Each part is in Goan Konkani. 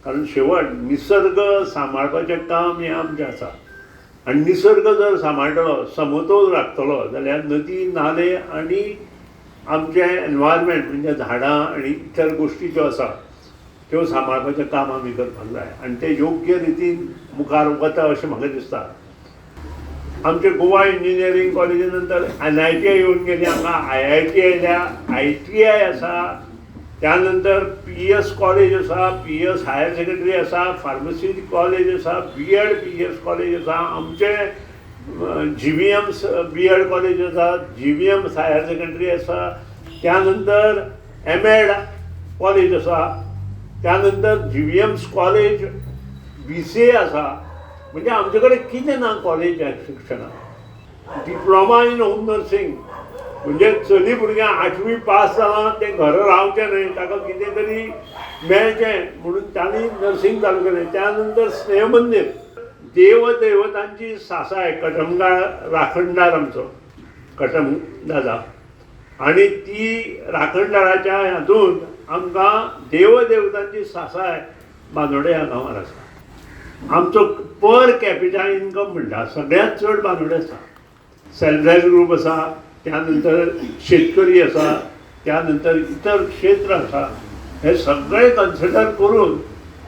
कारण शेवट निसर्ग सांबाळपाचें काम हें आमचें आसा आनी निसर्ग जर सांबाळटलो, समतोल राखतलो जाल्यार नदी नाले आनी आमचें एनवायरमेंट म्हणजे झाडां आनी इतर गोश्टी ज्यो आसा त्यो सांबाळपाचें काम आमी करपाक जाय आनी तें योग्य रितीन मुखार वता अशें म्हाका दिसता. आमचे गोवा इंजिनियरींग कॉलेजी नंतर NIT येवन गेली, हांगा IIT आयल्या, ITI आसा, त्यानंतर PS college आसा, PS higher secondary आसा, फार्मसी कॉलेज आसा, B.Ed PS college आसा, आमचे GVM B.Ed college आसा, GVM higher secondary आसा, त्यानंतर M.Ed college आसा, त्यानंतर GVM college BCA आसा. म्हणजे आमचे कडेन कितें ना कॉलेज शिक्षणाक. डिप्लोमा इन होम नर्सिंग म्हणजे चली भुरग्यां 8वी पास जालां तें घरा रावचें न्हय, ताका कितें तरी मेळचें म्हणून तांणी नर्सिंग चालू केलें. त्यानंतर स्नेहमंदीर, देवदेवतांची सासाय, कटमगाळ राखणदार आमचो कटम दादा, आनी ती राखणदाराच्या हातून आमकां देवदेवतांची सासाय बांदोडे ह्या गांवार आसा. आमचो पर कॅपिटा इन्कम म्हणटा सगळ्यांत चड बांदोडे आसा. सेल्फ हेल्प ग्रूप आसा, त्यानंतर शेतकरी आसा, त्यानंतर इतर क्षेत्र आसा. हे सगळे कन्सिडर करून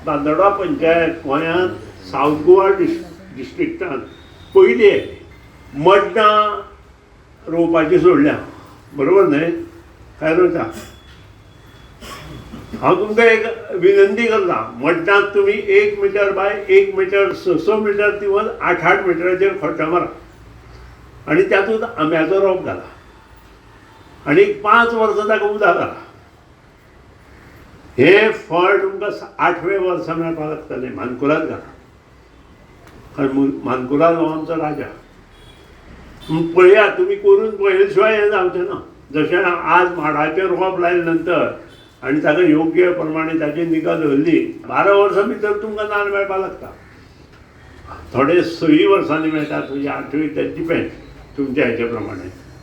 बांदोडा पंचायत गोंयांत सावथ गोवा डिस्ट्रिक्टान पयली आयली. मड्डां रोवपाची सोडल्या, बरोबर न्हय? काय रोयता? हांव तुमकां एक विनंती करता, मड्डांत तुमी 1 मिटर बाय 1 मिटर 6 मिटर दिवन 8-8 मिटराचेर खोट्टां मारा आनी तातूंत आंब्याचो रोप घाला आनी 5 वर्सां ताका उदक घाला. हें फळ तुमकां 8व्या वर्सा मेळपाक लागतलें. मानकुराद घाला, कारण मानकुराद हो आमचो राजा. पळया तुमी करून पळयले शिवाय हें जावचें ना. जशें आज माडाचें रोप लायले नंतर आनी ताका योग्य प्रमाणे ताची निगा दवरली, 12 वर्सां भितर तुमकां नाल्ल मेळपाक लागता. थोडे 6 वर्सांनी मेळटा, थोडी 8वी, तें डिपेंड तुमच्या हेच्या प्रमाणे.